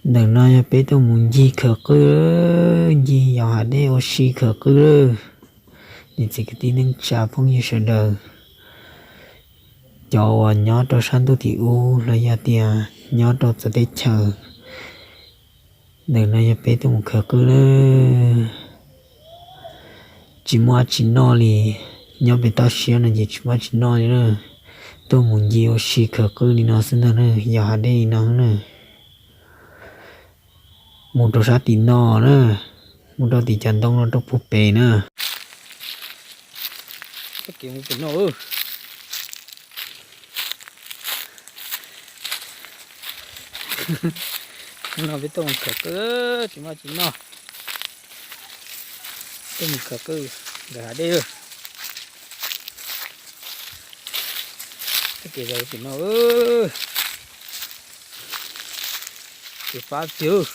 Ntawm no yog peb tuaj mus ncig khawv qwj, ncig yos hav dej ua si khawv qwj lawm. Niam txiv kwv tij neej tsa phooj ywg sawv daws, cov uas nyob rau sab ntuj tim ub los yog tias nyob rau txawv teb chaws, ntawm no yog peb tuaj mus khawv qwj lawm. Tsis muaj dab tsi noj li, nyob pem toj siab no ces tsis muaj dab tsi noj li na. Tuaj mus ncig ua si khawv qwj li no xwb ntag na, yos hav dej li no na. Mus rau sab tim no na, mus rau tim cov ntoo no rau puag pem na. Kev mus pem no, no peb tuaj mus khawv qwj, tsis muaj dab tsi noj, tuaj mus khawv qwj ntawm hav dej. Kev zaum pem no, kev fab tiag.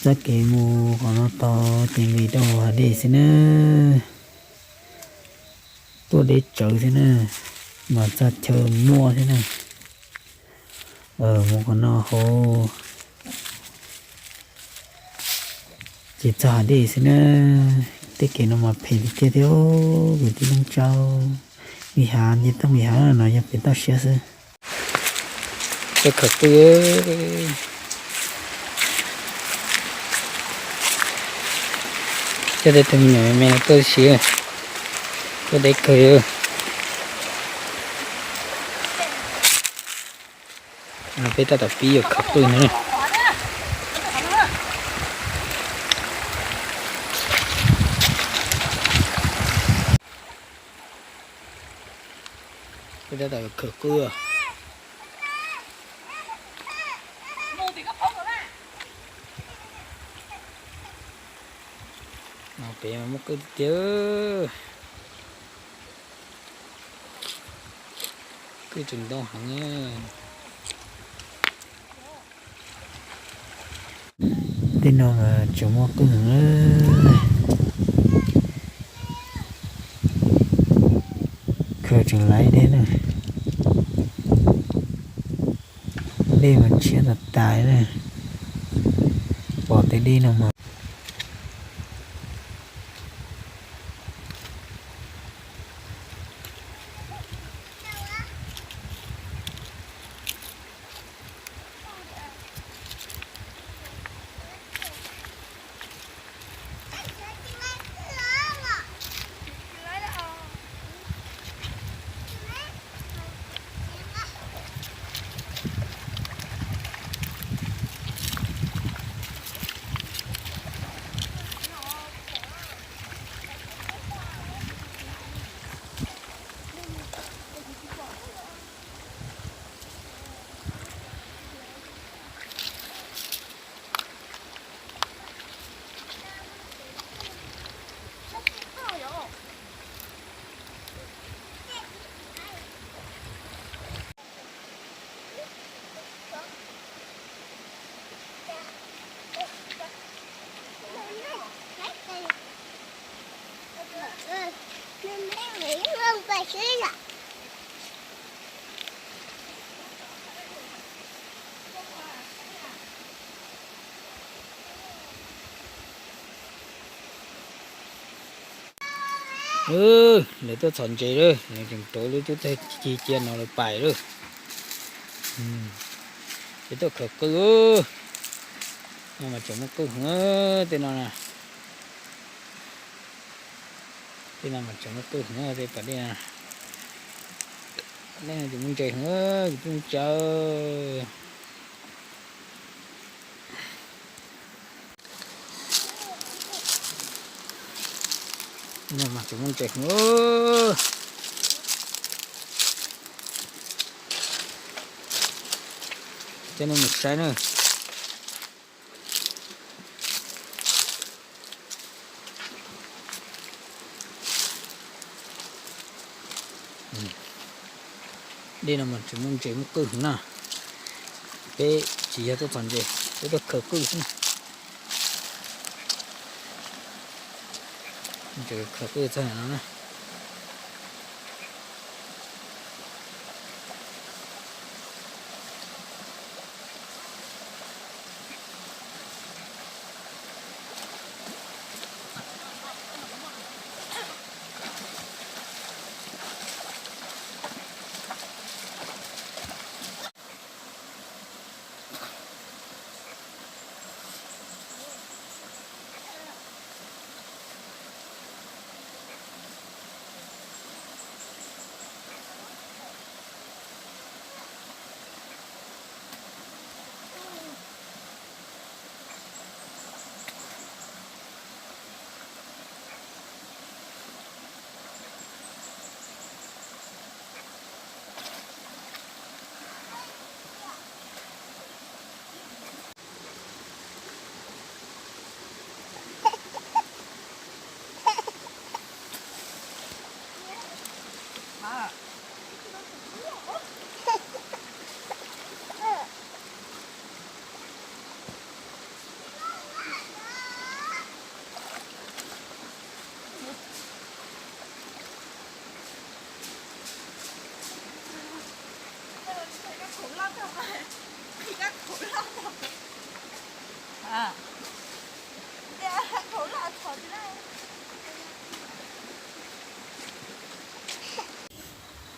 Txoj kev mus qhov no tod ces nqis rau hav dej xwb na. Tuaj deb tsawv xwb na, mas txoj chaw muaj xwb na. Mus qhov no hauv ces txog hav dej xwb na. Tej kev no mas phem tiag tiag thiab, kwv tij neej tsa. Nqis hav, nce toj nqis hav no yog pem toj siab xwb. Tuaj khawv qwj, coj tej tus me nyuam me me no tuaj siab, tuaj deb kawg li. Peb tab tom pib yuav khawv qwj no. Peb tab tom yuav khawv qwj. Pem mas muaj qwj tiag tiag. Qwj tseem ntau heev. Tej no mas tseem muaj qwj heev. Khaws tseem laib thiab na. Dej mas tshiab tas tas na. Pom tej dej no mas. Lawv tuaj txhom ntses lawm, nws tseem rauv lub cub tag ci cia no lawv pais lawm. Ces tuaj khaws qwj, no mas tseem muaj qwj heev tej no na. Tej no mas tseem muaj qwj heev tej pas dej na. Dej no ces muaj ntses heev, kuv twb tsaws. No mas tseem muaj ntses heev. Coj nej mus saib na. Dej no mas tseem muaj ntses muaj qwj heev na. Peb tsis yog tuaj txhom ntses, peb tuaj khaws qwj xwb. Ntses khaws qwj txog no na.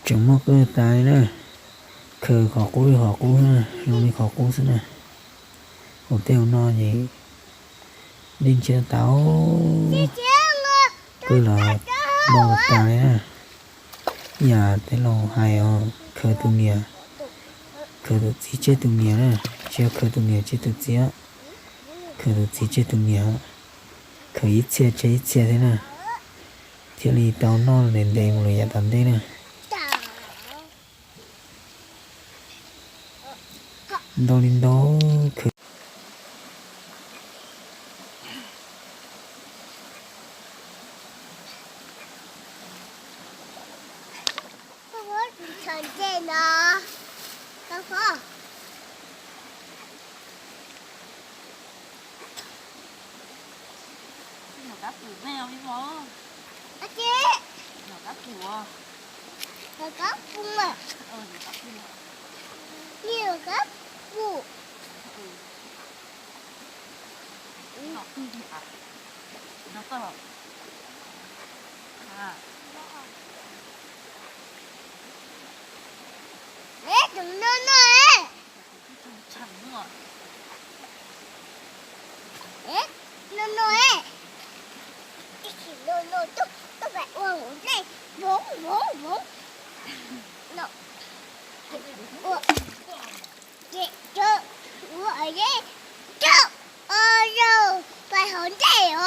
Tseem muaj qwj tas li na, khaws qhov qub li qhov qub na, zoo li qhov qub xwb na. Hauv tej hauv no ces dej ntshiab tas, qwj los npau los tas li na. Ib yam tej laus hais os, khaws tus niam, khaws tus txiv tseg tus niam na, tsis yog khaws tus niam tseg tus txiv, khaws tus txiv tseg tus niam, khaws ib txhia tseg ib txhia thiab na, thiaj li tau noj ntev ntev mus lawm yav tom ntej na. Ntau li ntau, khaws. Nyuam qab pum ne, o, me vauv. Nyuam qab pum os. Nyuam qab pum. Nyuam qab pum. Tus no no, no no, tus no no tuaj, tuaj pais ua hauv dej, vov vov vov. No, ua, ces, ua, ces, pais hauv dej os.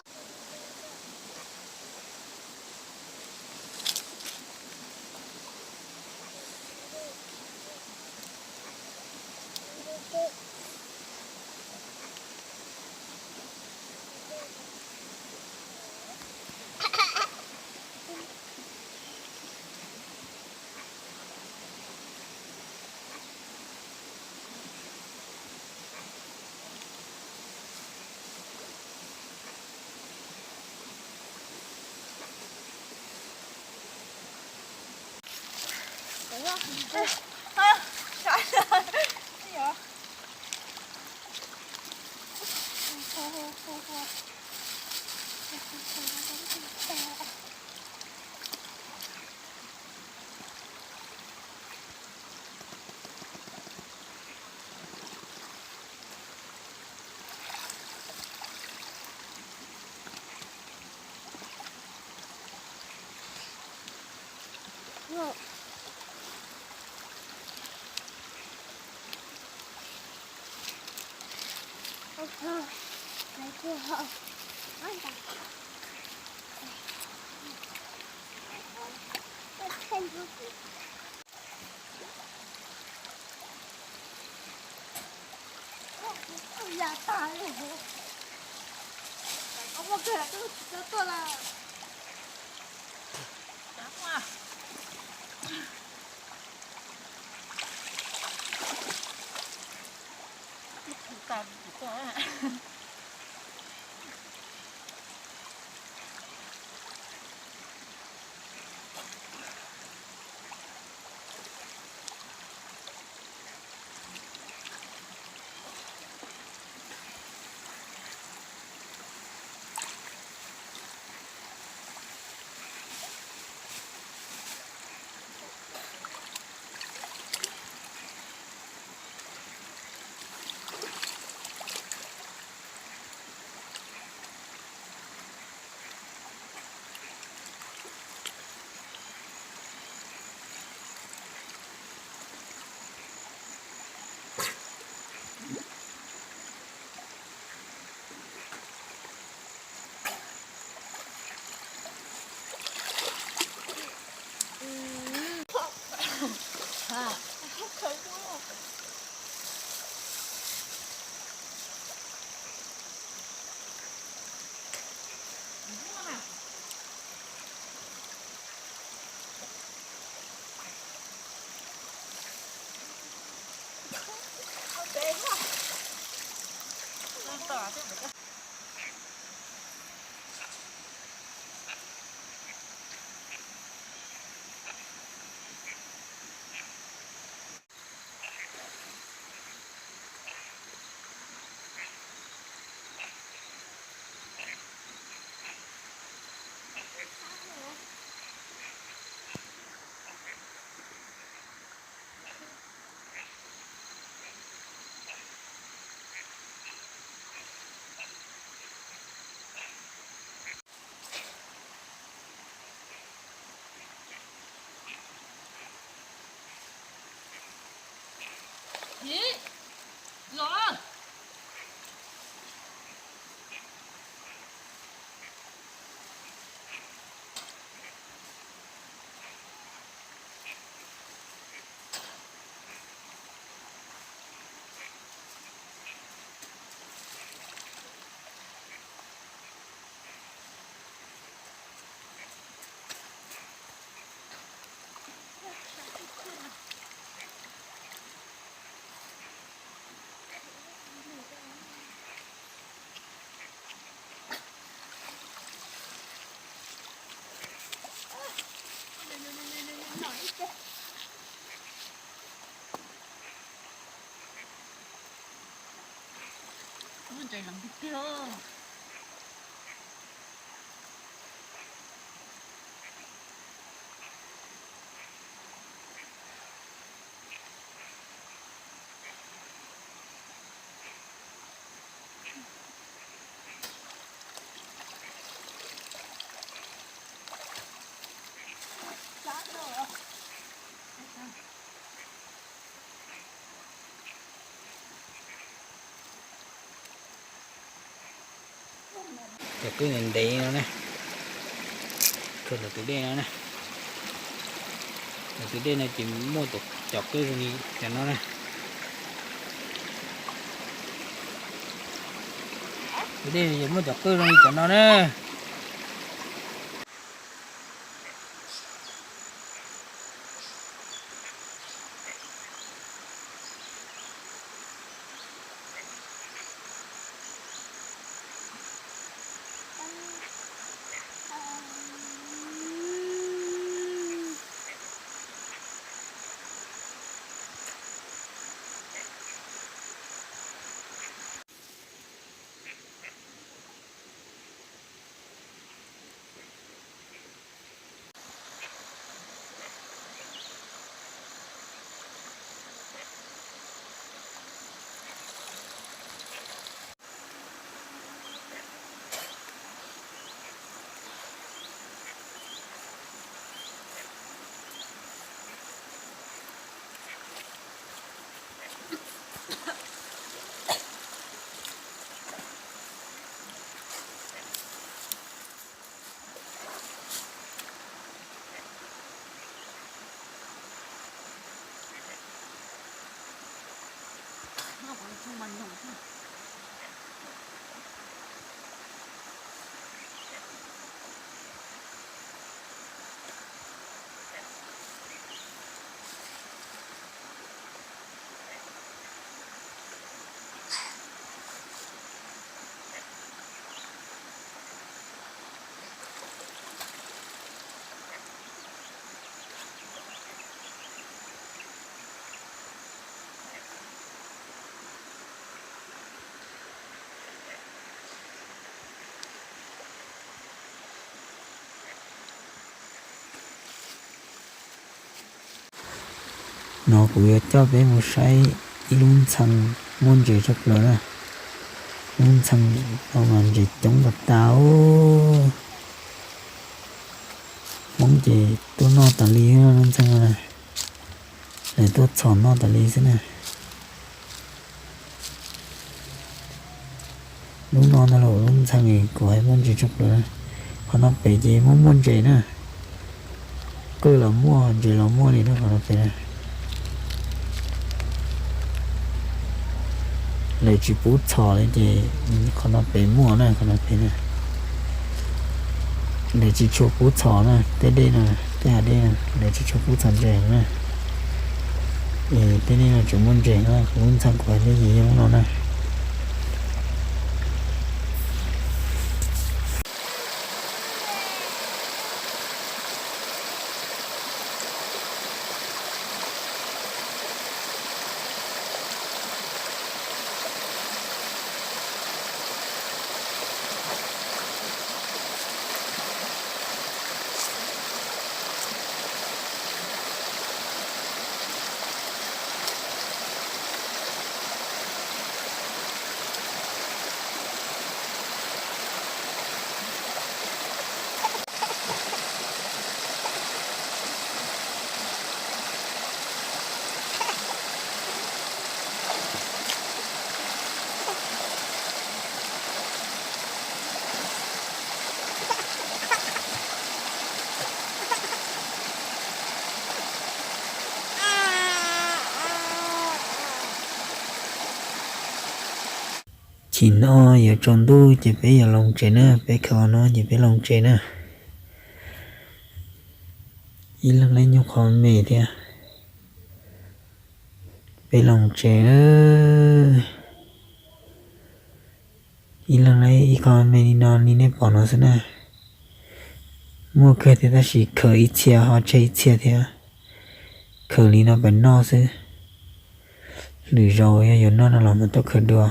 Cov kwj ntev ntev no ne, kawg los tus dej no ne. Los tus dej no ces muaj cov kwj zoo li cov no ne. Tus dej no ces muaj cov kwj zoo li cov no ne. No kuv yuav coj peb mus saib ib lub ntxhee muaj ntses tshaj plaws na. Lub ntxhee no mas ntses coob tas tas. Hmoob ces tuaj noj tas li lub ntxhee no na, lawv tuaj txhom noj tas li xwb na. Lub no ntag los lub ntxhee kuv hais muaj ntses tshaj plaws na. Qhov no pem ces muaj muaj ntses na. Qwj los muaj, ntses los muaj li na qhov no pem na. Lawv tsis pub txhom li ces qhov no pem muaj na, qhov no pem na. Lawv tsis tshua pub txhom na, tej dej no, tej hav dej no lawv tsis tshua pub txhom ntses na. Es tej dej no tseem muaj ntses na, lub ntxhee kuv hais li yog lub no na. Chim no yuav tsaus ntuj ces peb yuav los tsev na, peb khaws no ces peb los tsev na. Ib leeg lawv nyuj qhov me thiab, peb los tsev. Ib leeg lawv ib qho me li no li nej pom no xwb na. Muaj kawg thiab tab sis khaws ib txhia ho tseg ib txhia thiab. Khaws li no pem noj xwb. Lwm zaus yog yuav noj no los mas tuaj khaws dua,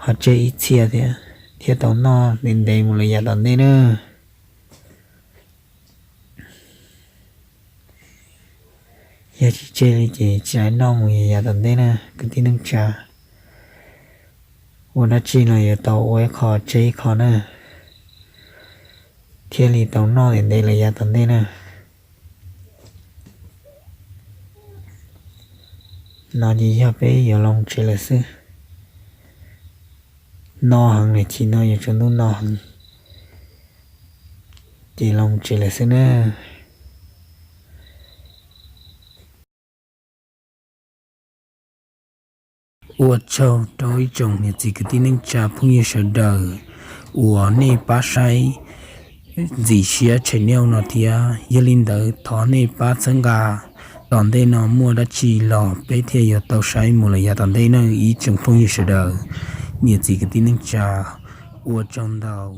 ho tseg ib txhia thiab, thiaj tau noj ntev ntev mus lawm yav tom ntej na. Yog tsis tseg li ces tsis tau noj mus yav tom ntej na kwv tij neej tsa. Ua dab tsi los yuav tau ua ib qho tseg ib qho na, thiaj li tau noj ntev ntev lawm yav tom ntej na. No ces yog peb yuav los tsev lawm xwb. No heev lawm, chim no yuav tsaus ntuj no heev, ces los tsev lawm xwb na. Ua tsaug rau ib tsoom niam txiv kwv tij neej tsa phooj ywg sawv daws uas nej pab saib ntxim siab channel no thiab. Yog li ntawd thov nej pab txhawb nqa, tom ntej no muaj dab tsi los peb thiaj yuav tau saib mus lawm yav tom ntej na ib tsoom phooj ywg sawv daws, niam txiv kwv tij neej tsa, ua tsaug ntau.